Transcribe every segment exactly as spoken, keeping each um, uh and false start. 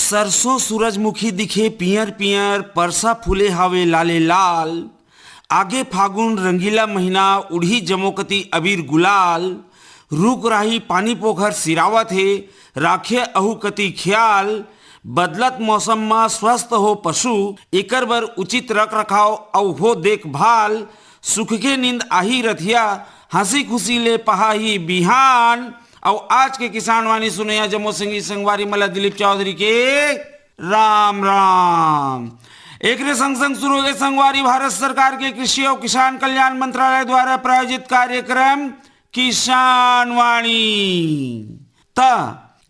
सरसों सूरजमुखी दिखे पियर पियर, परसा फूले हावे लाले लाल। आगे फागुन रंगीला महीना, उड़ही जमोकती अबीर गुलाल। रूख राही पानी पोखर सिरावत हे, राखे अहू कती ख्याल। बदलत मौसम म स्वस्थ हो पशु, एकर बर उचित रख रखाव अउ हो देखभाल। सुख के नींद आही रथिया, हंसी खुशी ले पहाही बिहान। अउ आज के किसान वाणी सुनैया जम्मो संगी संगवारी मन ल दिलीप चौधरी के राम राम। एकरे संग संग शुरू हो गए संगवारी भारत सरकार के कृषि अउ किसान कल्याण मंत्रालय द्वारा प्रायोजित कार्यक्रम किसान वाणी। त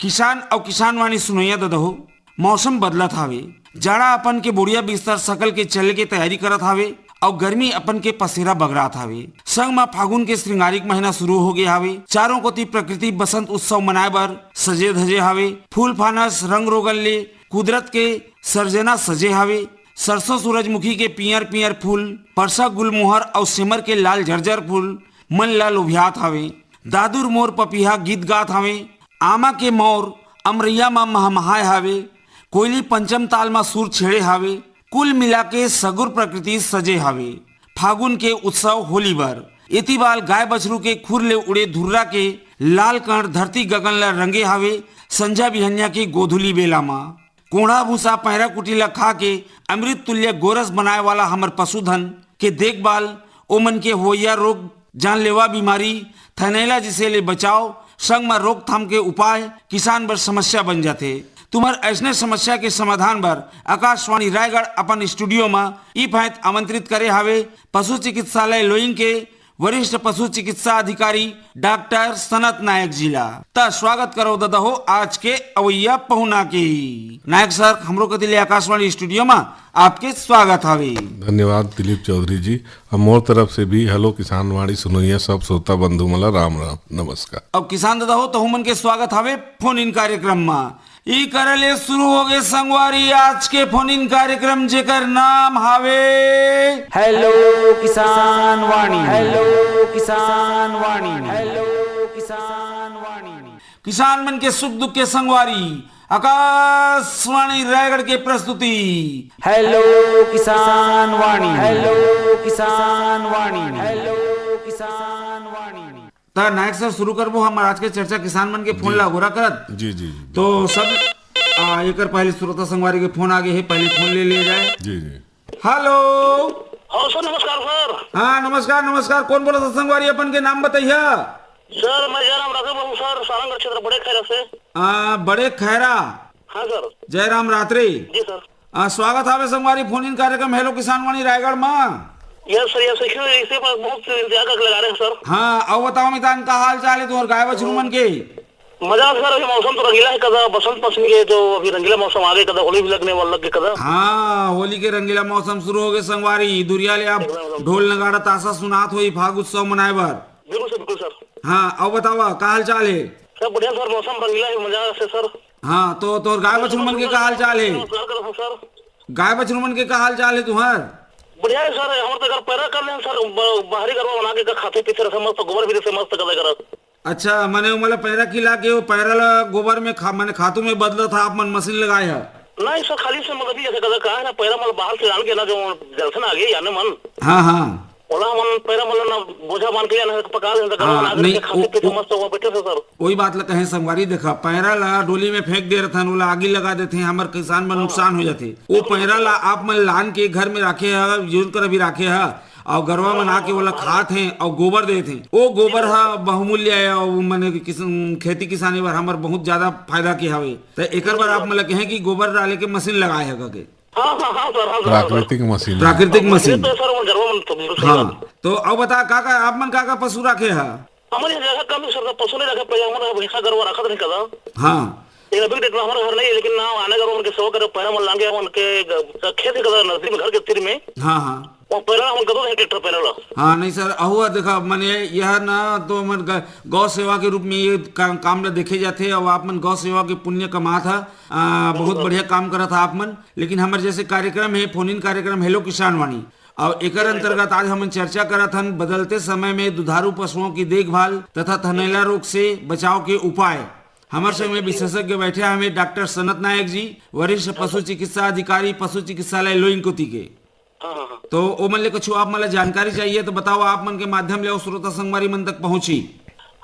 किसान अउ किसान वाणी सुनैया ददा हो, मौसम बदलत हावे, जाड़ा अपन के बोरिया बिस्तर सकल के चले के तैयारी करत हावे, अउ गर्मी अपन के पसेरा बगरात हावे। संग म फागुन के श्रृंगारिक महीना शुरू हो गए हावे। चारों कोती प्रकृति बसंत उत्सव मनाए बर सजे धजे हावे। फूल फानस रंग रोगन ले कुदरत के सर्जना सजे हावे। सरसों सूरजमुखी के पियर पियर फूल, परसा गुलमोहर अउ सेमर के लाल जर्जर फूल मन ला लोभियात हावे। दादुर मोर पपिहा गीत गात हावे। आमा के मौर अमरैया म महमहाए हावे। कोयली पंचम ताल म सुर छेड़े हावे। कुल मिला के सगुर प्रकृति सजे हावे। फागुन के उत्सव होली बर एती बाल गाय बछरू के खुर ले उड़े धुर्रा के लाल कण धरती गगन ला रंगे हावे। संझा बिहनिया के गोधुली बेला म कोंढ़ा भूसा पैरा कुटी ला खा के अमृत तुल्य गोरस बनाए वाला हमर पशुधन के देखभाल, ओमन के होइया रोग जानलेवा बीमारी थनैला जिसे ले बचाव, संग म रोकथाम के उपाय किसान बर समस्या बन जाथे। तुम्हर ऐसने समस्या के समाधान बर आकाशवाणी रायगढ़ अपन स्टूडियो म ई फायत आमंत्रित करे हावे पशु चिकित्सालय लोइंग के वरिष्ठ पशु चिकित्सा अधिकारी डॉक्टर सनत नायक जी ला। त स्वागत करो ददा हो आज के अवैया पहुना के। नायक सर, हमरो कति ले आकाशवाणी स्टूडियो म आपके स्वागत हावे। धन्यवाद दिलीप चौधरी जी। अब मोर तरफ से भी हेलो किसान वाणी सुनैया सब श्रोता बंधु मन ला राम राम, नमस्कार। अब किसान ददा हो, तहु मन के स्वागत हावे फोन इन कार्यक्रम म। ई करे ले शुरू हो गए संगवारी आज के फोन इन कार्यक्रम, जेकर नाम हावे हेलो किसान वाणी। हेलो किसान वाणी। हेलो किसान वाणी। किसान मन के सुख दुख के संगवारी आकाशवाणी रायगढ़ के प्रस्तुति हेलो किसान वाणी। हेलो किसान वाणी। हेलो किसान वाणी। त नायक सर, शुरू करबो हम आज के चर्चा किसान मन के फोन जी। ला अगोरा करत। जी, जी, जी। तो सब, आ, एकर पहले श्रोता संगवारी के फोन आगे हे, पहले फोन ले लिया जाए। जी, जी। हेलो। हाँ सर, नमस्कार सर। हाँ, नमस्कार, नमस्कार। कौन बोलत हे संगवारी, अपन के नाम बताइया। सर, मैं जयराम राठौर बोलूँ सर, सारंगढ़ क्षेत्र बड़े खैरा से। आ, बड़े खैरा। हाँ सर। जयराम रात्रे। जी सर। आ, स्वागत हावे संगवारी फोन इन कार्यक्रम हेलो किसान वाणी रायगढ़ मा। यस सर, यस सर, क्यों इसे पर बहुत इंतजार करके लगा रहे हैं सर। हाँ, अउ बताओ मितान, का हाल चाल हे तुम्हर गाय बछरू मन के? मजा सर, अभी मौसम तो रंगीला है कदा, बसंत पंचमी के तो अभी रंगीला मौसम आ गए कदा, होली भी लगने वाला लग गए कदा। हाँ, होली के रंगीला मौसम शुरू हो गए संगवारी, दुरिया ले आप एकदम, एकदम। ढोल नगाड़ा तासा सुनात होई फाग उत्सव मनाए बर। बिल्कुल सर, बिल्कुल सर। हाँ, अउ बतावा, का हाल चाल हे? सब बढ़िया सर, मौसम रंगीला है, मजा से सर। हाँ, तो तोर गाय बछरू मन के का हाल चाल हे? नमस्कार करत हूँ सर। गाय बछरू मन के का हाल चाल हे तुहर? बढ़िया है सर, हमर तो घर पैरा कर लेन सर, ब-, बाहरी गरवा बना के खाते पीते रहे मस्त, गोबर भी देते मस्त, कदा करत। अच्छा, माने ओमन ला पैरा खिला के वो पैरा ला गोबर में खा-, माने खातू में बदलत हा, आप मन मशीन लगाए हा? नहीं सर, खाली से मतलब ये कदा का है ना, पैरा मतलब बाहर से लान के ना जो जलसन आ गए याने मन। हाँ, हाँ। ओला हमन पैरा मन ला ना बोझा बांध के ना पका लेन, तो हाँ, गरवा बना नहीं, के खाते वो, पीते वो, मस्त हुआ बैठे थे सर। वही बात ला कहे संगवारी, देखा, पैरा ला डोली में फेंक दे रहथन, ओला आगी लगा देथे, हमर किसान मन हाँ। नुकसान हो जाथे। वो पैरा ला आप मन लान के घर में राखे हा, यूज कर भी राखे हा, अउ गरवा मन आके ओला खात हे अउ गोबर देत हे। ओ गोबर ह बहुमूल्य हे अउ मने कि किस-, खेती किसानी बर हमर बहुत ज्यादा फायदा के हवे। त एकर बर आप मन ल कहे कि गोबर डाले के मशीन लगाए हे कहिके। हाँ, हाँ, हाँ, सर, हाँ, सर, हाँ, सर। प्राकृतिक मशीन। प्राकृतिक हाँ, मशीन। तो सर, वो गरवा मन तो बिल्कुल सही हाँ, बात। तो अब बता, का का आप मन का का पशु रखे हा? हमर ये जगह कम है सर, पशु नहीं रखे, पहले हमर भैंसा गरवा रखत नहीं कदा। हाँ। ये अभी डेट में हमारे घर नहीं है, लेकिन ना आने का उनके सेवा करे, पैरा मन लांगे, उनके ग-, खेत के कदा नजदीक में, घर के तीर में। हाँ, हाँ। वो पैरा हम कदों है ट्रैक्टर पैरा ला। हाँ, नहीं सर, अहुआ देखा, मने यह ना तो मन ग-, गौ सेवा के रूप में ये का-, काम ला देखे जाथे, अउ आप मन गौ सेवा के पुण्य कमात हा, आ, बहुत बढ़िया काम करत हा आप मन। लेकिन हमर जैसे कार्यक्रम है, फोन इन कार्यक्रम हेलो किसान वाणी, अउ एकर अंतर्गत आज हमन चर्चा करत हन बदलते समय में दुधारू पशुओं की देखभाल तथा थनैला रोग से बचाव के उपाय। हमर संग में विशेषज्ञ बैठे हवे डॉक्टर सनत नायक जी, वरिष्ठ पशु चिकित्सा अधिकारी, पशु चिकित्सालय लोइन कोती के। हाँ, हाँ, हाँ। तो ओमन ले कुछ आप मन ला जानकारी चाहिए तो बताओ, आप मन के माध्यम ले अउ श्रोता संगवारी मन तक पहुँची।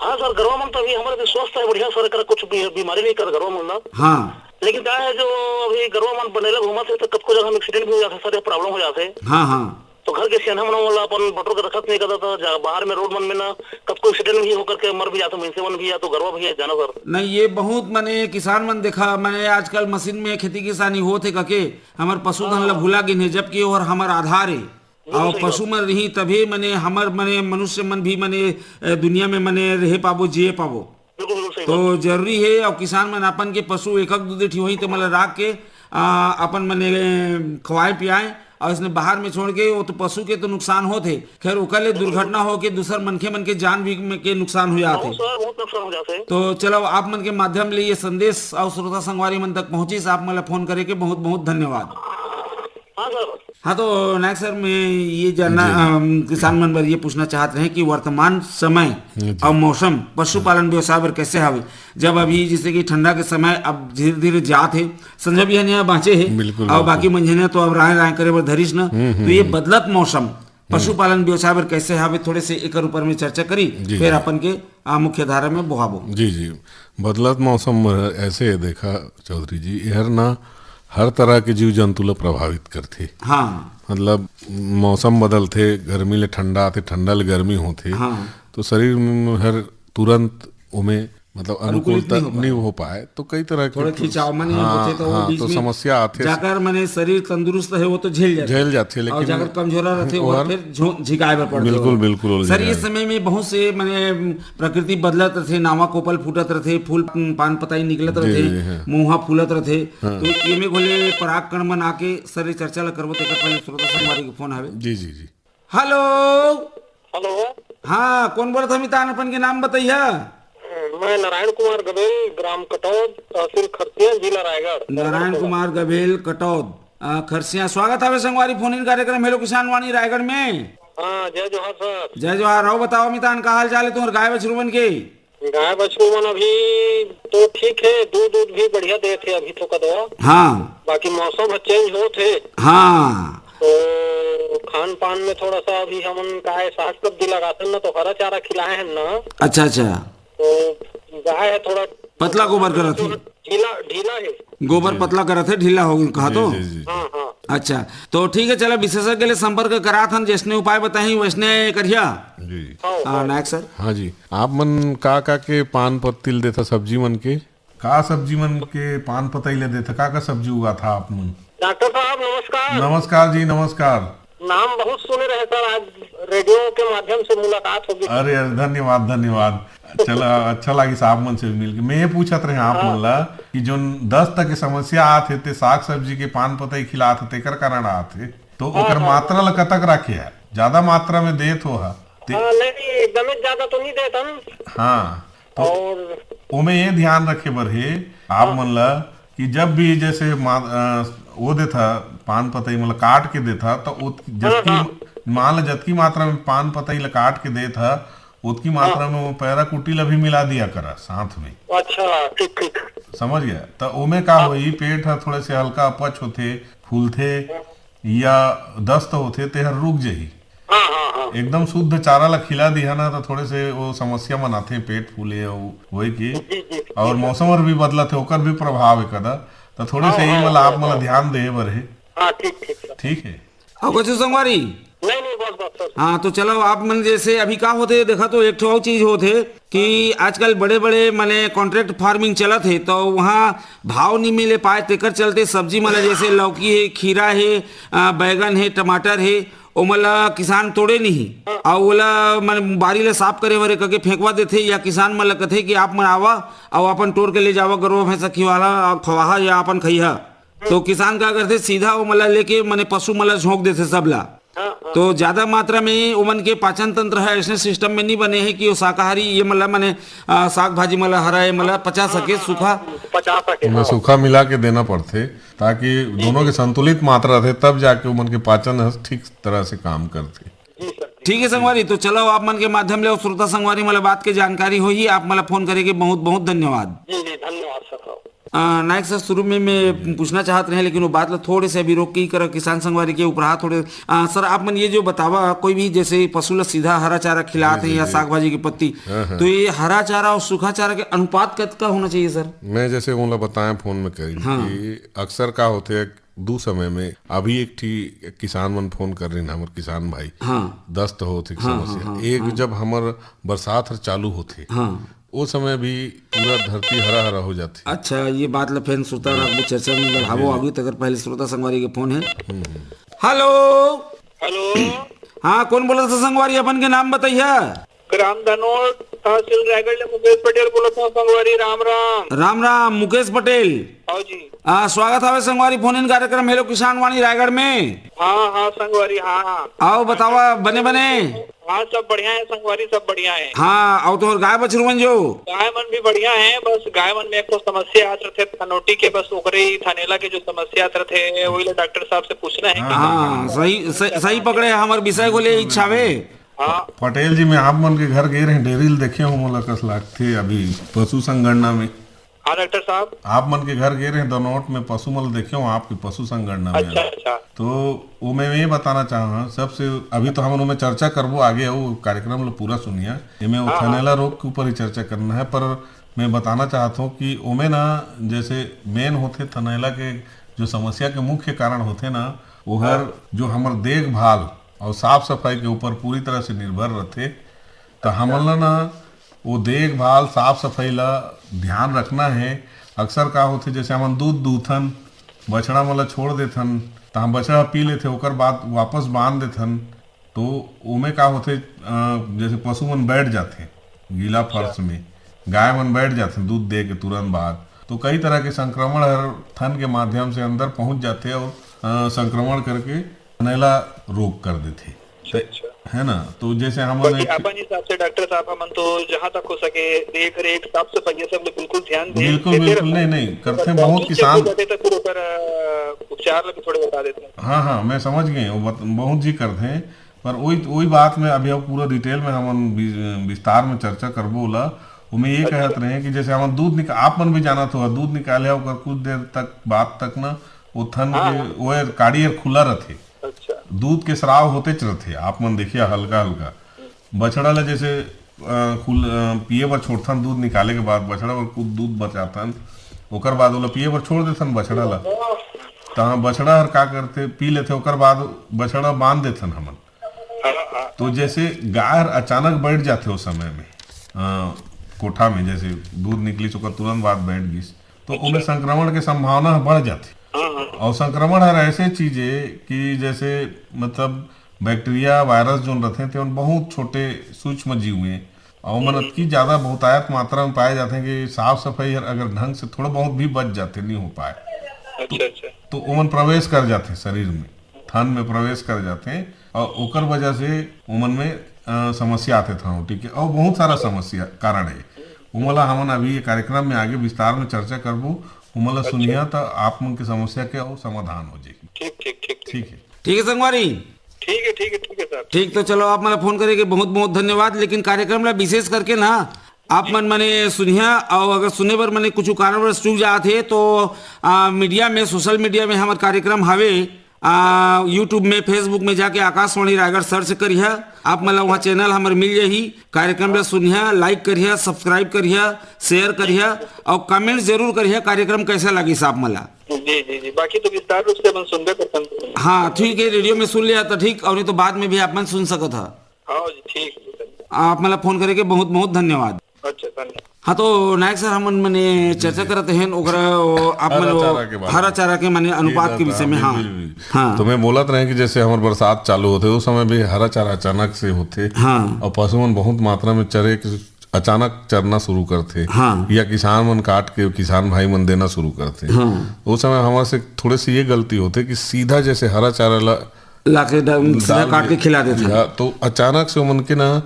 हाँ सर, गरवा मन तो अभी हमर भी स्वस्थ है, बढ़िया सर, एकर कुछ भी बीमारी नहीं कर गरवा मन ला। हाँ। लेकिन का है, जो अभी गरवा मन बनेला घूमत है तो कतको जगह में एक्सीडेंट भी हो जाथे सर, या प्रॉब्लम हो जाथे। हाँ, हाँ। तो घर के सियान मन ओला अपन बटोर के रखत नहीं करता था, जा-, बाहर में रोड मन में ना कतको एक्सीडेंट भी होकर के मर भी जाथे, मनसे मन भी या तो गरवा भी है जाना सर। नहीं, ये बहुत मने किसान मन देखा, मने आजकल मशीन में खेती किसानी होत हे कके हमर पशुधन ला भुला गिन हे, जबकि ओहर हमर आधार हे। बिल्कुल और सही पशु बात। मन रही तभी मने हमर मने मनुष्य मन भी मने, अ, दुनिया में मने रहे पाबो, जिए पाबो। बिल्कुल, बिल्कुल सही तो बात। जरूरी हे और किसान मन अपन के पशु एक एक दू दू ठी होही ते मन ला राख के, आ, अपन मने खवाए पियाए और इसने बाहर में छोड़ के वो तो पशु के तो नुकसान होत हे। खैर ओकर ले दुर्घटना हो के दूसर मनखे मन के जान भी में के नुकसान हो जात हे। बहुत सर, बहुत नुकसान हो जात हे। तो चलो आप मन के माध्यम ले ये संदेश और श्रोता संगवारी मन तक पहुँचिस, आप मन ला फोन करे के बहुत बहुत धन्यवाद। हाँ सर। हाँ, तो नायक सर, मैं ये जानना, जी। अम, किसान मन बर ये पूछना चाहत रहे कि वर्तमान समय जी। और मौसम पशुपालन व्यवसाय बर कैसे हवे, जब अभी जैसे कि ठंडा के समय अब धीरे-धीरे जात हे, संझा बिहनिया बाँचे हे बिल्कुल, और बिल्कुल। बाकी मंझनिया तो अब राय-राय करे बर धरिस न, हम्म, तो ये हम्म। बदलत मौसम हम्म। पशुपालन व्यवसाय बर कैसे हवे, थोड़े से एकर ऊपर में चर्चा करी, जी, फिर जी। अपन के, आ, मुख्य धारा में बोहाबो। जी, जी। बदलत मौसम ऐसे हे, देखा चौधरी जी, एहर ना हर तरह के जीव जंतु ला प्रभावित करथे। हाँ। मतलब मौसम बदलथे, गर्मी ले ठंडा आथे, ठंडा ले गर्मी होथे, हाँ। तो शरीर में हर तुरंत ओमे मतलब अनुकूलित अनुकूलता नहीं हो पाए। नहीं हो पाए, तो कई तरह के थोड़ा खिंचाव मन हाँ, होथे, तो वो हाँ, बीच तो में समस्या आथे। जाकर मने शरीर तंदुरुस्त हे, वो तो झेल जाथे। झेल जाथे, और लेकिन जाकर कमजोरा रथे, वो ओहर फिर झो-, झिकाए बर पड़थे बिल्कुल, ओला। बिल्कुल, ओला सर, ये झिकाए। समय में बहुत से मने प्रकृति बदलत रथे, नावा कोपल फूटत रथे, फूल पान पताई निकलत जी, रथे, जी, हाँ। मुँहा फूलत रथे। हाँ। तो ये में घोले पराग कण मन आके सर ये चर्चा ला करबो, तेकर पहले श्रोता संगवारी के फोन हवे। जी, जी, जी। हेलो। हेलो। हाँ, कौन बोलत हे मितान, अपन के नाम बताइया। मैं नारायण कुमार गबेल, ग्राम कटौद, तहसील खरसिया, जिला रायगढ़। नारायण कुमार गबेल, कटौद, आ, खरसिया। स्वागत हवे संगवारी फोन इन कार्यक्रम हेलो किसान वाणी रायगढ़ में। हाँ, जय जोहार सर। जय जोहार। अउ बताओ मितान, का हाल चाल हे तुम्हर गाय बछरू मन के? गाय बछरू मन अभी तो ठीक हे, दूध दूध भी बढ़िया देत हे अभी तो कदवा। हाँ। बाकी मौसम ह चेंज होत हे। हाँ। तो खान पान में थोड़ा सा अभी हमन का हे, साग सब्जी लगाथन ना, तो हरा चारा खिलाए हन ना। अच्छा, अच्छा। तो गाय हे थोड़ा पतला गोबर करत हे। ढीला, ढीला हे। गोबर जी। पतला करत हे, ढीला हो गई कहा जी, तो। जी, जी। हाँ, हाँ। अच्छा, तो ठीक हे, चला विशेषज्ञ ले संपर्क करात हन, जैसने उपाय बताही वैसने करिया। जी। हाँ, आ, हाँ। नायक सर। हाँ जी, आप मन का का के पान पत्ती ल देथा सब्जी मन के? का सब्जी मन के पान पतई ले देथा? का का सब्जी उगाथा आप मन? डॉक्टर साहब, नमस्कार। नमस्कार जी, नमस्कार। नाम बहुत सुने रहे सर, आज रेडियो के माध्यम से मुलाकात होगी। अरे, अरे, धन्यवाद, धन्यवाद। चला, अच्छा लागिस आप मन से भी मिलके। मैं ये पूछत रहे आप हाँ। मन ला कि जोन दस्त के समस्या आत हे, ते साग सब्जी के पान पतई खिलात हे, तेकर कारण आत हे। तो हाँ, ओकर हाँ, मात्रा ला कतक राखे हे? ज्यादा मात्रा में देत हो हा? ते हाँ, नहीं, एकदमे ज्यादा तो नहीं देत हम। हाँ, तो और ओमे ये ध्यान रखे बर हे आप हाँ। मन ला कि जब भी जैसे मा-, अ, वो देथा, पान पतई मतलब काट के देथा, तो उत-, हाँ, जतकी, हाँ। मान ला जतकी मात्रा में पान पतई ला काट के देथा, उतकी मात्रा हाँ। में वो पैरा कुटी ला भी मिला दिया करा साथ में। अच्छा, ठीक, ठीक। समझ गया? तो ओमे का हाँ। होही, पेट ह थोड़े से हल्का अपच होथे, फूलथे हाँ। या दस्त होथे, तेहर रुक जही। हाँ, हाँ, हाँ। एकदम शुद्ध चारा ला खिला दिहा ना, तो थोड़े से वो समस्या मन आथे, पेट फूले अउ होए के। जी, जी, जी, और सर। मौसम हर भी बदलत हे, ओकर भी प्रभाव हे कदा, तो थोड़े हाँ, से ये हाँ, वाला हाँ, आप मन ला हाँ। ध्यान देहे बर हे। हाँ, ठीक, ठीक, सर। ठीक हे। अउ कुछ संगवारी? नहीं, नहीं, बस, बस, सर। हाँ, तो चलो, आप मन जैसे अभी का होथे, देखा तो एक ठो अउ चीज होथे कि आजकल बड़े-बड़े, माने, कॉन्ट्रैक्ट फार्मिंग चलत हे, तो वहाँ भाव नहीं मिले पाए, तेकर चलते सब्जी मन ला, जैसे लौकी हे, खीरा हे, अ, बैगन हे, टमाटर हे, ओमन ला किसान तोड़े नहीं, अउ ओला, माने, बारी ला साफ करे वरे करके फेंकवा देथे, या किसान मन ला कथे कि आप मन आवा अउ अपन टोर के ले जावा, गरवा भैंसा खिवाला, अउ खवाहा या अपन खइहा। तो किसान का करथे, सीधा ओमन ला लेके, माने, पशु मन ला झोंक देथे सब ला। हाँ, हाँ। तो ज्यादा मात्रा में ओमन के पाचन तंत्र ह ऐसने सिस्टम में नहीं बने हे कि वो शाकाहारी ये मन ला, माने, आ, साग भाजी मन ला, हरा ये मन ला पचा सके, हाँ, सूखा। हाँ, पचा सके, ओमे हाँ। सूखा मिला के देना पड़थे, ताकि जी, दोनों जी। के संतुलित मात्रा रहे, तब जाके ओमन के पाचन ह ठीक तरह से काम करथे। जी, सर। ठीक हे संगवारी, तो चलो, आप मन के माध्यम ले अउ श्रोता संगवारी मन ला बात के जानकारी होही, आप मन ला फोन करे के बहुत बहुत धन्यवाद। जी, जी, अ, नायक सर, शुरू में मैं पूछना चाहत रहे, लेकिन वो बात ला थोड़े से अभी रोक के ही कर, किसान संगवारी के उपराहा थोड़े। अ, सर, आप मन ये जो बतावा, कोई भी जैसे पशु ला सीधा हरा चारा खिलात हे या साग भाजी के पत्ती, तो ये हरा चारा और सूखा चारा के अनुपात कतका होना चाहिए सर? मैं जैसे ओला बताएं फोन में करीन कि अक्सर का होथे, दू समय में, अभी एक ठी किसान मन फोन कर रहिन, हमर किसान भाई, हाँ। दस्त होत हे हाँ, समस्या। हाँ, हाँ, एक हाँ। जब हमर बरसात हर चालू होथे, हाँ। ओ समय भी पूरा धरती हरा हरा हो जाथे। अच्छा, ये बात ला फेन श्रोता रखबो, चर्चा में बढ़ाबो। अभी तक पहले श्रोता संगवारी के फोन है। हेलो। हेलो। हाँ, कौन बोला था संगवारी? अपन के नाम बताइए। ग्राम धनोट, तहसील रायगढ़ ले मुकेश पटेल बोलत हूँ संगवारी। राम राम। राम राम मुकेश पटेल। हाँ जी। आ, स्वागत हवे संगवारी फोन इन कार्यक्रम हेलो किसान वाणी रायगढ़ में। हाँ हाँ संगवारी, हाँ हाँ। आओ बतावा बने बने। हाँ, सब बढ़िया है संगवारी, सब बढ़िया है। हाँ, अउ तोहर गाय बछरू मन जो? गाय मन भी बढ़िया है, बस गाय मन में एक तो समस्या आत रथे थनोटी के, बस ओकरे ही थनेला के जो समस्या आत रथे, वही ला डॉक्टर साहब से पूछना है। हाँ, सही, सही, सही पकड़े, हमर विषय को ले इच्छा हवे। हाँ। पटेल जी, मैं आप मन के घर गे रहे, डेयरी ल देखे हो, मोला कस लागथे अभी पशु संगणना में। हाँ डॉक्टर साहब। आप मन के घर गे रहे दनौट में, पशु मन ल देखे हो आपके पशु संगणना में। अच्छा अच्छा। तो वो मैं ये बताना चाह रहा हूँ सबसे, अभी तो हम ओमे चर्चा करबो आगे, वो कार्यक्रम ला पूरा सुनिया, एमे वो हाँ, हाँ। थनैला रोग के ऊपर ही चर्चा करना है, पर मैं बताना चाहत हूँ कि ओमे ना, जैसे मेन होथे थनैला के जो समस्या के मुख्य कारण होथे ना, वो हर हाँ। जो हमर देखभाल और साफ सफाई के ऊपर पूरी तरह से निर्भर रथे। तो हमन ला ना वो देखभाल, साफ सफाई ला ध्यान रखना है। अक्सर का होथे, जैसे हमन दूध दूथन, बछड़ा मन ला छोड़ देथन, तहाँ बछड़ा पी लेथे, ओकर बाद वापस बांध देथन, तो ओमे का होथे, अ, जैसे पशु मन बैठ जाथे गीला फर्श में, गाय मन बैठ जाथे दूध दे के तुरंत बाद, तो कई तरह के संक्रमण हर थन के माध्यम से अंदर पहुंच जाथे और, अ, संक्रमण करके थनैला रोग कर देथे। अच्छा, अच्छा। है ना, तो जैसे हमन बाकी एक अपन हिसाब से डॉक्टर साहब, हमन तो जहाँ तक हो सके देख रेख, साफ सफाई, ये सब ले बिल्कुल ध्यान दे, बिल्कुल, देते बिल्कुल, रहना। नहीं, नहीं, करथे, अगर बहुत बहुत किसान जरूरत है तो फिर ओकर, अ, उपचार ला भी थोड़े बता देते हैं। हाँ, हाँ, मैं समझ गए, वो बत-, बहुत जी करथे, पर वही, वही बात में अभी अब पूरा डिटेल में हमन वि-, विस्तार में चर्चा करबो ओला। ओमे ये अच्छा। कहत रहे कि जैसे हमन दूध निका-, आप मन भी जानत हो, दूध निकाले ओकर कुछ देर तक, बाद तक ना, वो थन हाँ, के, हाँ। वो काड़ी हर खुला रथे। अच्छा। दूध के स्राव होतेच रथे, आप मन देखिए हल्का हल्का। बछड़ा ला जैसे, अ, खुल-, अ, पिए बर छोड़थन, दूध निकाले के बाद बछड़ा बर कुछ दूध बचाथन, ओकर बाद ओला पिए बर छोड़ देथन बछड़ा ला। तहाँ बछड़ा हर का करथे, पी लेथे, ओकर बाद बछड़ा बांध देथन हमन। हाँ, हाँ। तो जैसे गाय हर अचानक बैठ जाथे ओ समय में, अ, कोठा में, जैसे दूध निकलिस ओकर तुरंत बाद बैठ गिस, तो ओमे अच्छा। संक्रमण के संभावना ह बढ़ जाथे। हाँ, हाँ। और संक्रमण हर ऐसे चीज है कि जैसे, मतलब, बैक्टीरिया, वायरस जोन रथे, तेमन बहुत छोटे सूक्ष्म जीव हैं और ओमन हम्म। अतकी ज्यादा बहुतायत मात्रा में पाए जाथे कि साफ सफाई हर अगर ढंग से थोड़ा बहुत भी बच जाथे, नहीं हो पाए, अच्छा, अच्छा। तो ओमन प्रवेश कर जाथे शरीर में, थन में प्रवेश कर जाथे और ओकर वजह से ओमन में, अ, समस्या आथे थनौटी के और बहुत सारा समस्या कारण है। ओमन ला हमन अभी ये कार्यक्रम में आगे विस्तार में चर्चा करबो। ओमन ला अच्छा। सुनिया तो आप मन के समस्या के और समाधान हो जाएगी। ठीक, ठीक, ठीक, ठीक। ठीक है। ठीक है संगवारी। ठीक है, ठीक है, ठीक है सर। ठीक, तो चलो, आप मन ला फोन करे के बहुत बहुत धन्यवाद, लेकिन कार्यक्रम ला विशेष करके ना आप मन मने सुनिया, और अगर सुने बर मने कुछ कारणवश चूक जात हे तो, आ, मीडिया में, सोशल मीडिया में हमर कार्यक्रम हवे, आ, YouTube में, Facebook में जाके आकाशवाणी रायगढ़ सर्च करिहा, आप मन ला वहाँ चैनल हमर मिल जाही। कार्यक्रम ला सुनिहा, लाइक करिहा, सब्सक्राइब करिहा, शेयर करिहा और कमेंट जरूर करिहा कार्यक्रम कैसा लगिस आप मन ला। जी, जी, जी। बाकी तो विस्तार रूप से अपन सुनबे करथन। हाँ, ठीक है, रेडियो में सुन लिया तो ठीक, और नहीं तो बाद में भी आप मन सुन सकत हा। हाँ जी, ठीक है। आप मन ला फोन करे के बहुत बहुत धन्यवाद। अच्छा, धन्यवाद। हाँ, तो नायक सर, हमन मने चर्चा करत हन ओकरा, ओ, आप मन हरा वो चारा के बारे हरा में। चारा के माने अनुपात के विषय में, हाँ। बिल्कुल, बिल्कुल। हाँ। तो मैं बोलत रहे कि जैसे हमर बरसात चालू होथे, उस समय भी हरा चारा अचानक से होथे। हाँ। और पशु मन बहुत मात्रा में चरे के, अचानक चरना शुरू करथे। हाँ। या किसान मन काट के किसान भाई मन देना शुरू करथे। हाँ। उस समय हमर से थोड़े से ये गलती होथे कि सीधा जैसे हरा चारा ला लाके डाल, सीधा डाल काट के के खिला देथे। या तो अचानक से ओमन के ना,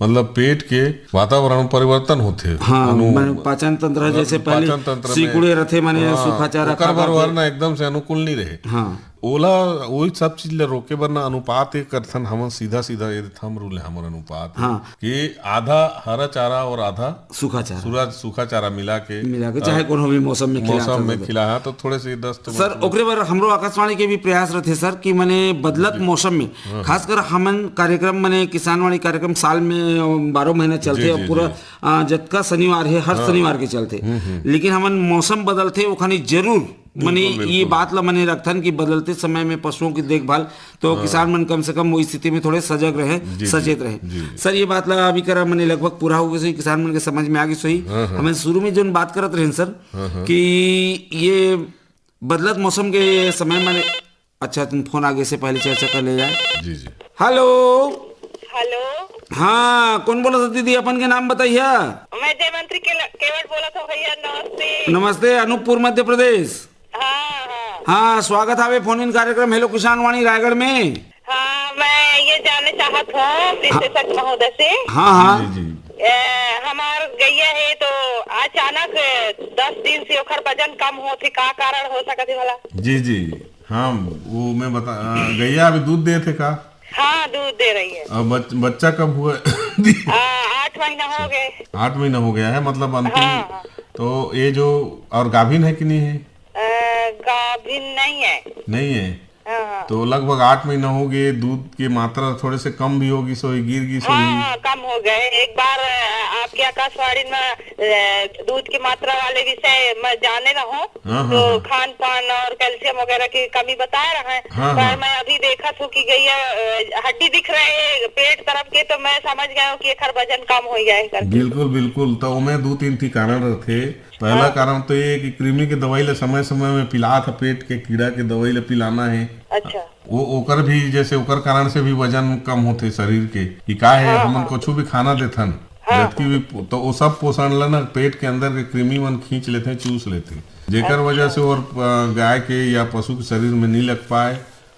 मतलब, पेट के वातावरण में परिवर्तन होथे। हाँ, अनु-, माने पाचन तंत्र ह, जैसे पहले पाचन तंत्र में, सिकुड़े रथे, माने हाँ, सूखा चारा ओकर खा बर खा के। वरना एकदम से अनुकूल नहीं रहे। हाँ। ओला, वही सब चीज ला रोके बर ना अनुपात ये करथन हमन, सीधा सीधा ये थम रूल है हमर अनुपात, हाँ। कि आधा हरा चारा और आधा सूखा चारा। सूखा चारा मिला के, मिला के, चाहे कोनो भी मौसम में खिला मौसम में खिला, हाँ, तो थोड़े से दस्त सर, ओकरे बर हमरो आकाशवाणी के भी प्रयास रहथे सर, कि मने बदलत मौसम में, हाँ। खासकर हमन कार्यक्रम, मने किसानवाणी कार्यक्रम साल में बारह महीना चलथे, जी, और जी, पूरा, जी। आ, जतका शनिवार है, हर हाँ। शनिवार के चलथे। हम्म, हम्म। लेकिन हमन मौसम बदलथे, ओखनी जरूर मने बिल्कुल, ये बिल्कुल। बात ला मने रखथन कि बदलते समय में पशुओं की देखभाल, तो हाँ। किसान मन कम से कम वो स्थिति में थोड़े सजग रहे, जी, जी, सचेत रहे। जी। सर, ये बात ला अभी करा मने लगभग पूरा हो गए, किसान मन के समझ में आ गई सोई। हाँ, हाँ। हमन शुरू में जोन बात करत रहेन सर, हाँ, हाँ। कि ये बदलत मौसम के समय मने, अच्छा, तुम फोन आगे से पहले चर्चा कर ले जाए। जी, जी। हेलो। हेलो। हाँ, कौन बोला था दीदी? अपन के नाम बताइए। मैं जयमंत्री के-, केवट बोला था भैया, नमस्ते। नमस्ते, अनूपपुर, मध्य प्रदेश। हाँ, हाँ। हाँ, स्वागत हावे फोन इन कार्यक्रम हेलो किसान वाणी रायगढ़ में। हाँ, मैं ये जानना चाहत हूँ विश्लेषक महोदय से। हाँ, हाँ। जी, जी। ए, हमार गैया है तो अचानक दस दिन से ओखर वजन कम होथे, का कारण हो सकत है भला? जी, जी। हाँ, वो मैं बता, अ, गैया अभी दूध देथे का? हाँ, दूध दे रही है। अब बच-, बच्चा कब हुआ? आ, आठ महीना हो गए। आठ महीना हो गया है, मतलब अंतिम। हाँ, हाँ। तो ये जो, और गाभिन है कि नहीं है? अ, गाभिन नहीं है। नहीं है? हाँ, हाँ। तो लगभग आठ महीना हो गए, दूध की मात्रा थोड़े से कम भी होगी, सोई गिर गई, सोई। हाँ, हाँ, कम हो गए। एक बार, अ, आपके आकाशवाणी में, अ, दूध की मात्रा वाले विषय में जाने रहो, हाँ, हाँ, तो हाँ। खान पान और कैल्शियम वगैरह की कमी बता रहे हैं। हाँ, पर हाँ। मैं अभी देखा थू कि गैया, अ, हड्डी दिख रहे हैं पेट तरफ के, तो मैं समझ गया हूँ कि एकर वजन कम हो गया है करके। बिल्कुल, बिल्कुल। तो ओमे दू तीन ठी कारण रहथे। पहला हाँ। कारण तो ये कि कृमि के दवाई ला समय-समय में पिलात ह, पेट के कीड़ा के दवाई ला पिलाना है। अच्छा। वो, ओकर भी, जैसे ओकर कारण से भी वजन कम होथे शरीर के, कि का है, हाँ, हमन हाँ। कुछु भी खाना देथन, हाँ, जतकी हाँ। भी पो-, तो वो सब पोषण ला ना पेट के अंदर के कृमि मन खींच लेथे, चूस लेथे, जेकर अच्छा। वजह से और, अ, गाय के या पशु के शरीर में नहीं लग पाए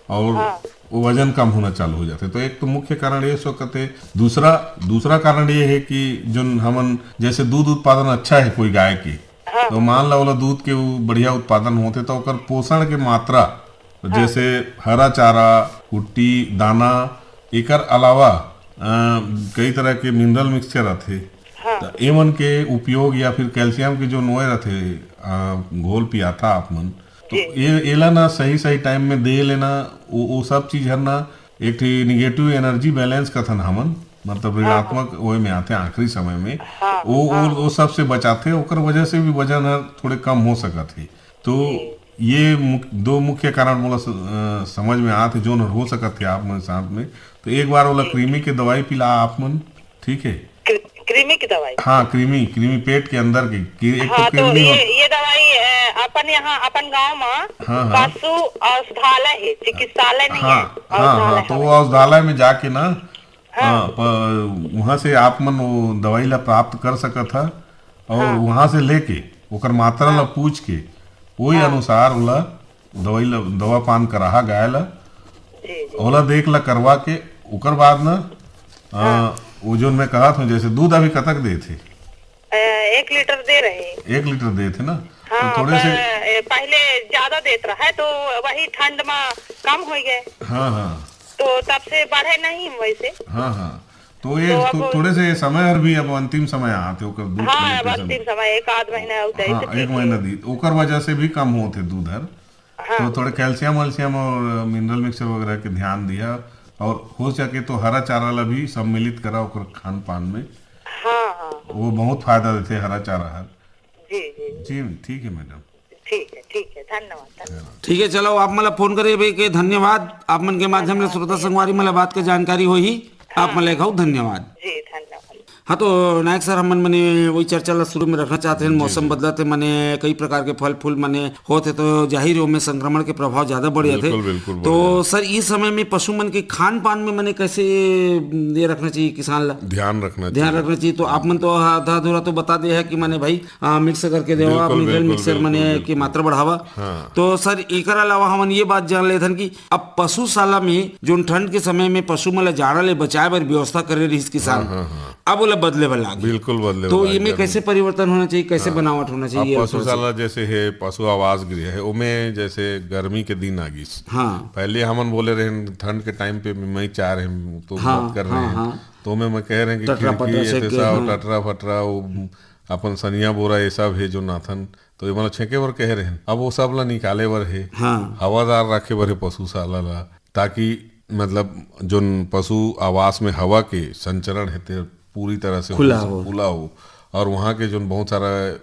और हाँ। वो वजन कम होना चालू हो जाथे। तो एक तो मुख्य कारण ये सकत हे। दूसरा, दूसरा कारण ये है कि जोन हमन जैसे दूध उत्पादन अच्छा है कोई गाय के, हाँ। तो मान ला ओला दूध के उ बढ़िया उत्पादन होथे, तो ओकर पोषण के मात्रा, हाँ। जैसे हरा चारा, कुट्टी, दाना, एकर अलावा, अ, कई तरह के मिनरल मिक्सचर आथे। हाँ। त एमन के उपयोग या फिर कैल्शियम के जो नोए रथे, अ, घोल पियाथा आप मन, तो जी। ए-, एला ना सही-सही टाइम में दे लेना, ओ, ओ सब चीज हर ना एक ठी निगेटिव एनर्जी बैलेंस कथन हमन, मतलब हाँ, हाँ। ऋणात्मक ओए में आथे आखिरी समय में। हाँ, ओ, हाँ। ओ, ओ सब से बचाथे, ओकर वजह से भी वजन हर थोड़े कम हो सकत हे। तो जी। ये मुख-, दो मुख्य कारण मोला स-, अ, समझ में आत हे, जोन हर हो सकत हे आप मन साथ में। तो एक बार ओला जी। कृमि के दवाई पिला आप मन, ठीक है? कृ-, कृमि की दवाई? हाँ, कृमि, कृमि पेट के अंदर के, कि एक तो हाँ, तो कृमि ये, हो- ये दवाई, अ, अपन यहाँ, अपन गांव में हाँ, हाँ। पशु औषधालय है, चिकित्सालय नहीं हाँ, है, हाँ, औषधालय हाँ, तो हवे। वो औषधालय में जाके ना, हाँ। हाँ, प-, वहाँ से आप मन वो दवाई ला प्राप्त कर सकत हा और हाँ। वहाँ से लेके ओकर मात्रा ला हाँ। पूछ के वही हाँ। अनुसार ओला दवाई ल-, दवा पान कराहा गाय ल, जी, जी। ओला देख ल करवा के, ओकर बाद न, अ, हाँ। वो जोन मैं कहत हूँ, जैसे दूध अभी कतक देत हे? अ, एक लीटर दे रहे हैं। एक लीटर देत हे ना? हाँ, तो थोड़े से पर, ए, पहले ज्यादा देत रहा है, तो वही ठंड में कम हो गए। हाँ, हाँ। तो तब से बढ़े नहीं वैसे। हाँ, हाँ। तो ये तो तो अब थोड़े से समय हर भी अब अंतिम समय आत हे, ओकर दूध हाँ, के अब लेते समय। अंतिम समय, एक आध महीना होता है, हाँ, इसे एक पीजिए। महीना दी, ओकर वजह से भी कम होत हे दूध हर। हाँ। तो थोड़े कैल्शियम वैल्शियम और मिनरल मिक्सचर वगैरह के ध्यान दिया, और हो सके तो हरा चारा ला भी सम्मिलित करा ओकर खान पान में। हाँ, हाँ, हाँ। वो बहुत फायदा देथे हरा चारा हर। जी, जी। जी, ठीक है मैडम। ठीक है, ठीक है, धन्यवाद, धन्यवाद। ठीक है, चलो, आप मन ला फोन करे बे के धन्यवाद। आप मन के माध्यम ले धन्यवाद श्रोता भैया। संगवारी मन ला बात के जानकारी होही। आप हाँ। मन ला एक अउ धन्यवाद। जी, धन्यवाद। हाँ, तो नायक सर, हमन मने वही चर्चा ला शुरू में रखना चाहते हैं। जी, मौसम जी। बदलत हे, मने कई प्रकार के फल फूल मने होत हे, तो जाहिर हे ओमे संक्रमण के प्रभाव ज्यादा बढ़ जाथे। बिल्कुल, बिल्कुल, बढ़ तो जाथे। सर, इस समय में पशु मन के खान पान में मने कैसे ये रखना चाहिए किसान ला? ध्यान रखना ध्यान चाहिए। रखना चाहिए। तो आप मन तो आधा अधूरा तो बता दे है कि मने भाई, आ, मिक्स करके देवा, बिल्कुल, मिनरल बिल्कुल, मिक्सचर बिल्कुल, मने बिल्कुल। की मात्रा बढ़ावा। हाँ। तो सर, एकर अलावा हमन ये बात जान लेथन कि अब पशुशाला में जोन ठंड के समय में पशु मन ला जाड़ा ले बचाए बर व्यवस्था करे रहिस किसान, हाँ, हाँ, हाँ। अब ओला बदले बर लाग गे। बिल्कुल बदले तो बर लाग एमे गे। कैसे परिवर्तन होना चाहिए, कैसे हाँ। बनावट होना चाहिए, अब ये थोड़ा सा। पशुशाला जैसे है, पशु आवास गृह है, ओमे जैसे गर्मी के दिन आ गिस। हाँ। पहले हमन बोले रहे ठंड के टाइम पे मई चार है, तो हाँ, बात कर रहे हाँ, हैं। हाँ। तो ओमे मैं कह रहे हैं कि टटरा खिड़की, पटरा ये से तेसा, हाँ। टटरा फटरा, वो अपन सनिया बोरा, ये सब है जो नाथन, तो ये मन छेंके बर कहे रहे हैं। अब वो सब ला निकाले बर है, हाँ। हवादार रखे बर है पशुशाला ला, ताकि मतलब जोन पशु आवास में हवा के संचरण हे ते पूरी तरह से खुला हो, हो। खुला हो, और वहाँ के जोन बहुत सारा, अ,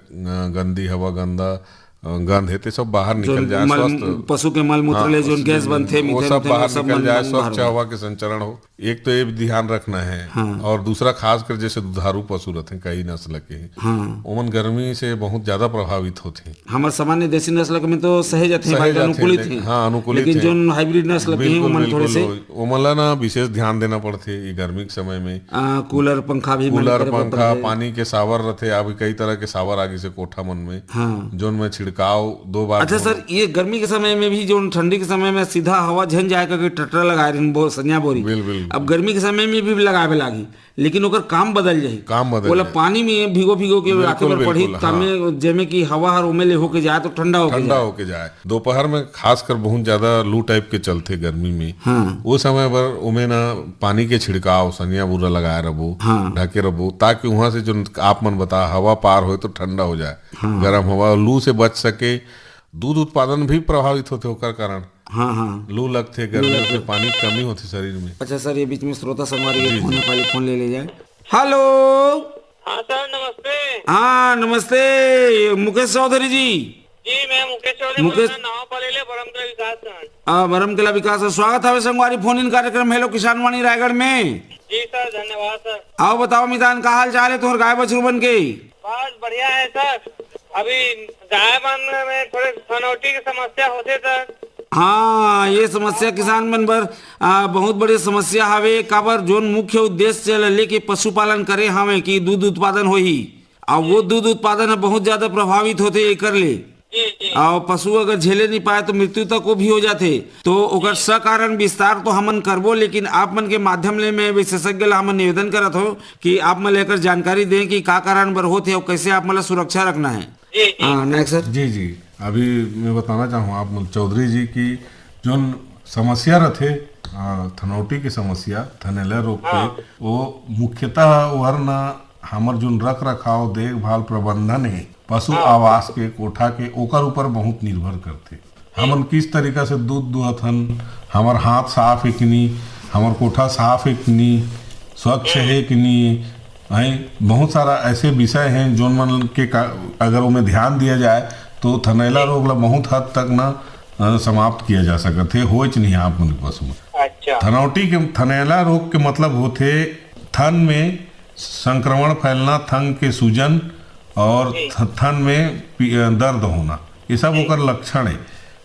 गंदी हवा, गंदा, अ, गंध हे ते सब बाहर निकल जाए, मल, स्वस्थ। पशु के मल मूत्र हाँ, ले जोन गैस बनथे, वो मीथेन, सब मीथेन, बाहर निकल जाए, स्वच्छ हवा के संचरण हो। एक तो ये भी ध्यान रखना है, हाँ। और दूसरा खासकर जैसे दुधारू पशु रहते हैं, कई नस्ल के, हाँ। ओमन गर्मी से बहुत ज्यादा प्रभावित होते हैं। हमर सामान्य देसी नस्ल के में तो सहे जाथे, सहे भाई, जाथे, अनुकूलित ले-, हैं। हाँ, अनुकूलित लेकिन हैं। जोन हाइब्रिड नस्ल के हैं, बिल्कुल, ओमन थोड़े बिल्कुल। से ओमन ला ना विशेष ध्यान देना पड़थे ये गर्मी के समय में। आ, कूलर, पंखा भी बंद कूलर, करे बर पंखा, पड़थे। पानी के शावर रथे, अभी कई तरह के शावर आ गिस हे कोठा मन में, हाँ। जोन में छिड़काव दो बार अच्छा धोना। सर, ये गर्मी के समय में भी, जोन ठंडी के समय में सीधा हवा झन जाए करके टटरा लगाए रहिन, बो-, सनिया बोरी। Bill, bill. अब गर्मी के समय में भी लगावे लागी। लेकिन ओकर काम बदल जाही। काम बदल ओला जाही। पानी में भिगो भिगो के बिल्कुल, राखे बर पड़ही, बिल्कुल, हाँ। तामे जेमे कि हवा हर ओमे ले होके जाए तो ठंडा होके ठंडा जाए। होके जाए। दोपहर में खासकर बहुत ज्यादा लू टाइप के चलथे गर्मी में। हाँ। वो समय बर ओमे ना पानी के छिड़काव, सनिया बोरा लगाए रबो, हाँ। ढके रबो, ताकि वहां से जो आप मन बता हवा पार होए तो ठंडा हो जाए। हाँ। गर्म हवा, लू से बच सके। दूध उत्पादन भी प्रभावित होथे ओकर कारण। हाँ, हाँ। लू लगथे, गर्मी लू से लगथे। पानी कमी होथे शरीर में। अच्छा सर, ये बीच में श्रोता संगवारी के जी, फोन जी। है, पहले फोन ले ले जाए। हेलो। हाँ सर, नमस्ते। हाँ, नमस्ते, मुकेश चौधरी जी। जी, मैं मुकेश चौधरी मुकेश बोल रहा हूँ, नवा पाली ले, बरमकला विकासगंज। आ, बरमकला विकास, स्वागत है संगवारी फोन इन कार्यक्रम हेलो किसान वाणी रायगढ़ में। जी सर, धन्यवाद सर। आओ बताओ मितान, का हाल चाल है तोहर गाय बछरू मन के? बस बढ़िया है सर। अभी गाय मन में थोड़े थनौटी की समस्या होथे सर। हाँ, ये समस्या किसान मन बर, आ, बहुत बड़े समस्या हवे। काबर, जोन मुख्य उद्देश्य ल लेके पशुपालन करे हवे कि दूध उत्पादन होही, अउ वो दूध उत्पादन ह बहुत ज्यादा प्रभावित होथे एकर ले। जी, जी। अउ पशु अगर झेले नहीं पाए तो मृत्यु तक वो भी हो जाथे। तो ओकर सकारण विस्तार तो हमन करबो, लेकिन आप मन के माध्यम ले मैं विशेषज्ञ ला हमन निवेदन करत हो कि आप मन ला एकर जानकारी दें कि का कारण बर होथे अउ कैसे आप मन ला सुरक्षा रखना है। जी, जी। हाँ, नायक सर। जी, जी। अभी मैं बताना चाहूँ आप मन चौधरी जी की जोन समस्या रथे, आ, थनौटी के समस्या, थनैला रोग के, हाँ। वो मुख्यतः ओहर न हमर जोन रख रखाव, देखभाल, प्रबंधन है, पशु हाँ। आवास के, कोठा के, ओकर ऊपर बहुत निर्भर करथे। हमन किस तरीका से दूध दुहत हन, हमर हाथ साफ हे कि नी, हमर कोठा साफ हे कि नी, स्वच्छ हे कि नी, हैं? बहुत सारा ऐसे विषय हैं, जोन मन के का, अगर ओमे ध्यान दिया जाए, तो थनैला रोग ला बहुत हद तक ना, अ, समाप्त किया जा सकत हे, होएच नहीं आप मन के पशु में। अच्छा। थनौटी के, थनैला रोग के मतलब होथे थन में संक्रमण फैलना, थन के सूजन और जी। थ-, थन में पी-, अ, दर्द होना, ये सब जी। ओकर लक्षण है।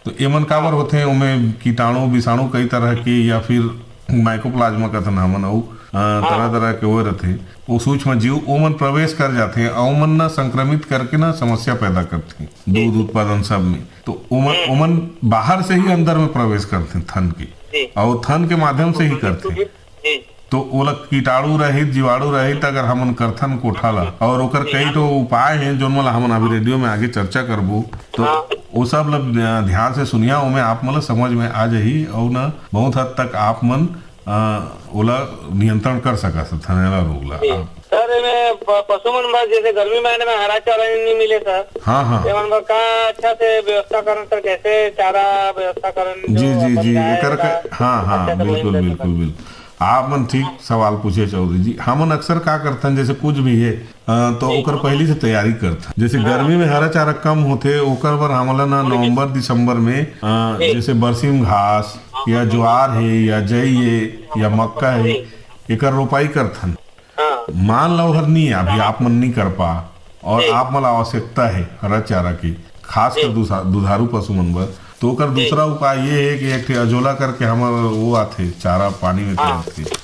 तो एमन काबर होथे, ओमे कीटाणु, विषाणु कई तरह के या फिर माइकोप्लाज्मा कथन हमन, अउ, अ, हाँ। तरह-तरह के वो रथे, वो सूक्ष्म जीव ओमन प्रवेश कर जाथे, अउ ओमन ना संक्रमित करके ना समस्या पैदा करथे दूध जी। उत्पादन सब में। तो ओमन, हम्म। ओमन बाहर से ही अंदर में प्रवेश करथे थन के, जी। अउ थन के माध्यम से ही करथे। जी। तो ओला कीटाणु रहित, जीवाणु रहित अगर हमन करथन कोठा ला, और ओकर कई ठो उपाय हे, जोन वाला हमन अभी रेडियो में आगे चर्चा करबो, तो हाँ। वो सब ला ध्यान से सुनिया, ओमे आप मन ला समझ में आ जाही, और ना बहुत हद तक आप मन, अ, ओला नियंत्रण कर सकत हव थनैला रोग ला। जी। सर, एमे प-, पशु मन बर जैसे गर्मी महीने में हरा चारा नहीं मिले सर, हाँ, हाँ। एमन बर का अच्छा से व्यवस्था करन सर, कैसे चारा व्यवस्था करन जी, जो जी, अपन जी, गाय एकर ला के, हाँ, हाँ, अच्छा से बिल्कुल, वजन दे बिल्कुल, सकन। बिल्कुल। आप मन ठीक सवाल पूछे चौधरी जी। हमन अक्सर का करथन, जैसे कुछ भी हे, अ, तो जी। ओकर पहली से तैयारी करथन। जैसे हाँ। गर्मी में हरा चारा कम होथे, ओकर बर हमला ना ओकर नवंबर दिसंबर में, अ, जी। जैसे बरसीम घास या ज्वार हे या जई हे या मक्का हे, जी। एकर रोपाई करथन। हाँ। मान लो हर नहीं, अभी आप मन नहीं कर पा, और जी। आप मन आवश्यकता हे हरा चारा की, खासकर जी। दूसरा, दुधारू पशु मन बर, तो ओकर जी। दूसरा उपाय ये हे कि एक ठे अजोला करके हमर वो आथे, चारा पानी में हाँ। तैरथे,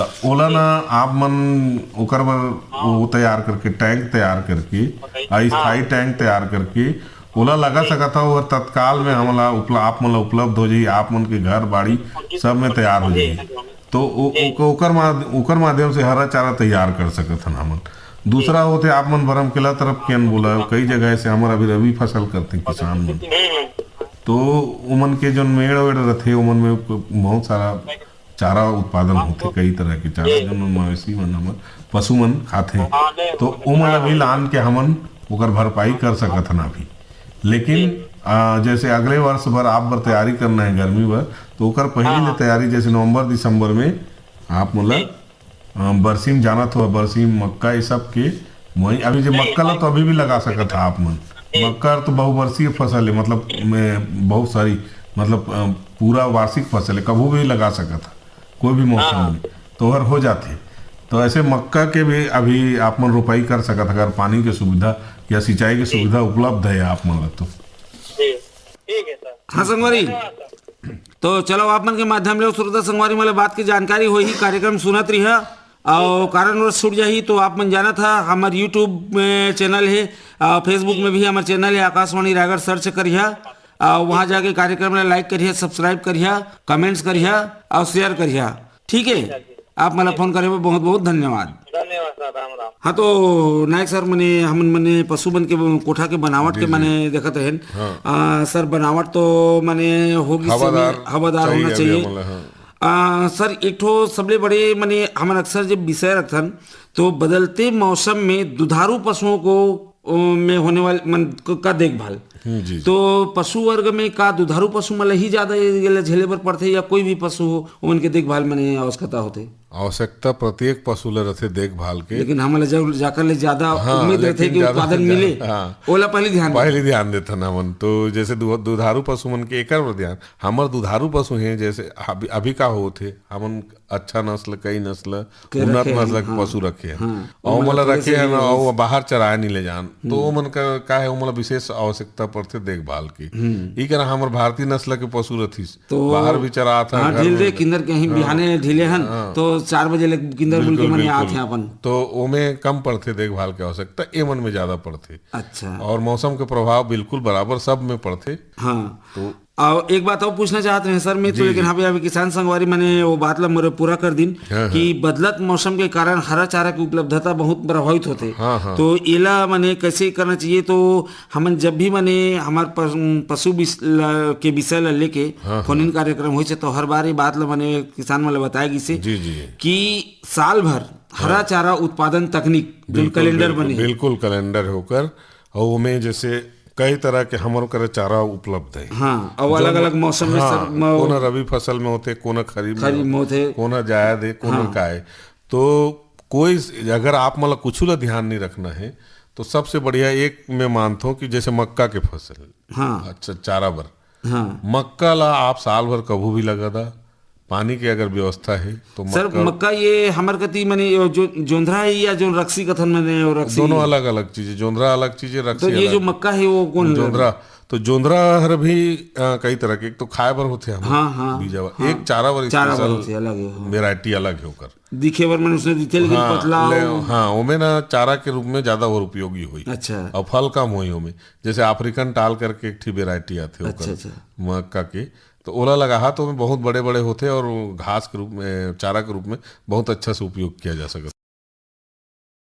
त ओला ना आप मन ओकर बर हाँ। वो तैयार करके, टैंक तैयार करके, बताइए। अस्थाई हाँ। टैंक तैयार करके ओला लगा जी। सकत हव, और तत्काल में हमला उपल-, आप मन ला उपलब्ध हो जाई, आप मन के घर बाड़ी जी। सब में तैयार हो जी। जाई। तो ओ-, ओकर माध-, ओकर माध्यम से हरा चारा तैयार कर सकत हन हमन। दूसरा होथे आप मन बरमकेला तरफ के अन बोला, कई जगह से हमर अभी रबी फसल करथे किसान मन, तो ओमन के जोन मेड़ वेड़ रथे, ओमन में बहुत सारा चारा उत्पादन होथे, कई तरह के चारा, जोन मवेशी मन, हमर पशु मन खाथे, तो ओमन अभी लान के हमन ओकर भरपाई कर सकत हन अभी। लेकिन आ, जैसे अगले वर्ष बर आप बर तैयारी करना है गर्मी बर, तो ओकर पहली ले तैयारी, जैसे नवंबर दिसंबर में आप मोला अ, बरसीम जानत हो, बरसीम, मक्का, ये सब के मोई, अभी जे मक्का ला तो अभी भी लगा सकत हा आप मन। मक्का तो बहुवर्षीय फसल है, मतलब में बहुत सारी, मतलब अ, पूरा वार्षिक फसल है, कभू भी लगा सकत हा, कोई भी मौसम में तो हर हो जाथे। तो ऐसे मक्का के भी अभी आप मन रोपाई कर सकत हा, अगर पानी के सुविधा या सिंचाई के सुविधा उपलब्ध है आप मन ला तो। जी, ठीक है सर। हाँ संगवारी, धन्यवाद सर। तो चलो आप मन के माध्यम ले श्रोता संगवारी मन ला बात की जानकारी होही, कार्यक्रम सुनत रिहा। और कारणवश छूट जाही तो आप मन जानत हा, हमर YouTube में चैनल है, आ, Facebook में भी हमर चैनल है आकाशवाणी रायगढ़, सर्च करिहा। आ, वहाँ जाके कार्यक्रम ला लाइक करिहा, सब्सक्राइब करिहा, कमेंट्स करिहा और शेयर करिहा। ठीक है, आप मन ला फोन करे बर बहुत बहुत धन्यवाद। धन्यवाद सर, राम राम। हाँ तो नायक सर, मने हमन मने पशु मन के कोठा के बनावट के मने देखत रहेन। आ, सर, बनावट तो मने होगी से हवादार हवादार होना चाहिए चाहिए। अभी हमला, हाँ। आ, सर, एक ठो सबले बड़े मने हमन अक्सर जब विषय रखथन तो बदलते मौसम में दुधारू पशुओं को ओ, में होने वाले मन क- का देखभाल। हम्म, जी, जी। तो पशु वर्ग में का दुधारू पशु मन ला ही ज्यादा ये, ये ला झेले बर पड़थे या कोई भी पशु हो, ओमन के देखभाल मने आवश्यकता होथे? आवश्यकता प्रत्येक पशु ल रथे देखभाल के। लेकिन हमन ला जब जाकर ले ज्यादा हाँ, उम्मीद लेकिन रहथे कि ज्यादा- उत्पादन ज्यादा- मिले, हाँ। ओला पहले ध्यान दे। पहले ध्यान देथन हमन तो, जैसे दु- दुधारू पशु मन के एकर बर ध्यान, हमर दुधारू पशु हैं, जैसे अभी, अभी का होथे, हमन अच्छा नस्ल, कई नस्ल, के उन्नत रखे नस्ल हन, के हाँ। पशु रखे हैं, हाँ, और ओमन ओमन ला थोड़े रखे से हैं भी ना, आवश्यक- और बाहर चराए नहीं ले जान, तो ओमन का, का है, ओमन ला विशेष आवश्यकता पड़थे देखभाल की। ई करा हमर भारतीय नस्ल के पशु रथिस, तो बाहर भी चरात हैं, हाँ, घर ढील में दे भी। किंदर के ही हाँ। बिहाने ढीले हन, हाँ। तो चार बजे ले किंदर बुल के बिल्कुल, मने आत बिल्कुल। हैं अपन। तो ओमे कम पड़थे देखभाल के आवश्यकता, ए मन में ज्यादा पड़थे। अच्छा। और मौसम के प्रभाव बिल्कुल बराबर सब में पड़थे। हाँ। तो और एक बात और पूछना चाहत रहें सर, मैं तो, जी, लेकिन जी। हाँ भैया, अभी किसान संगवारी मने वो बात ला मोर पूरा कर दिन हाँ, हाँ। कि बदलत मौसम के कारण हरा चारा की उपलब्धता बहुत प्रभावित होथे। हाँ, हाँ। तो एला मने कैसे करना चाहिए? तो हमन जब भी मने हमार पस-, पशु विस-, ला, के विषय ला लेके हाँ, फोन इन कार्यक्रम होइसे तो हर बार ये बात ला मने किसान मन ला बताया गिसे जी, जी। कि साल भर हरा चारा उत्पादन तकनीक जो बिल्कुल, कैलेंडर बिल्कुल, बने हे। बिल्कुल कैलेंडर होकर, और ओमे जैसे कई तरह के हमर करा चारा उपलब्ध है। हाँ, और अलग-अलग मौसम में हाँ, सर, म-, कोना रबी फसल में होथे, कोना खरीफ खरीफ में होथे। कोना जायद है, कोना हाँ। का है। तो कोई, अगर आप मन ला कुछ ला ध्यान नहीं रखना है, तो सबसे बढ़िया एक मैं मानता हूँ कि जैसे मक्का के फसल, हाँ। अच्छा, चारा बर, हाँ। मक्का ला आप साल भर कभू भी लगा दा, पानी के अगर व्यवस्था है तो सर, मक्का मक्का ये हमर कति मने यो जो जोंधरा है या जो रक्सी कथन मने यो रक्सी? दोनों अलग अलग चीजें, जोंधरा अलग चीजें, तो रक्सी ये अलग। जो मक्का है वो कौन जोंधरा, तो जोंधरा हर भी अ, कई तरह के, एक तो खाए बर होथे हमर हाँ, हाँ, बीजा बर। हाँ। एक चारा बर चारा बर special होथे, अलग है, हाँ। वेराइटी अलग है ओकर। दिखे बर मन उसने दिखे लेकिन हाँ, पतला ले, हो। हाँ, ओमे ना चारा के रूप में ज्यादा और उपयोगी होई। अच्छा। और फल कम होई ओमे। जैसे अफ्रीकन टाल करके एक ठी वेराइटी आथे ओकर, अच्छा, अच्छा। मक्का के, तो ओला लगाहा तो ओमे बहुत बड़े बड़े होथे और वो घास के रूप में, चारा के रूप में बहुत अच्छा से उपयोग किया जा सकता।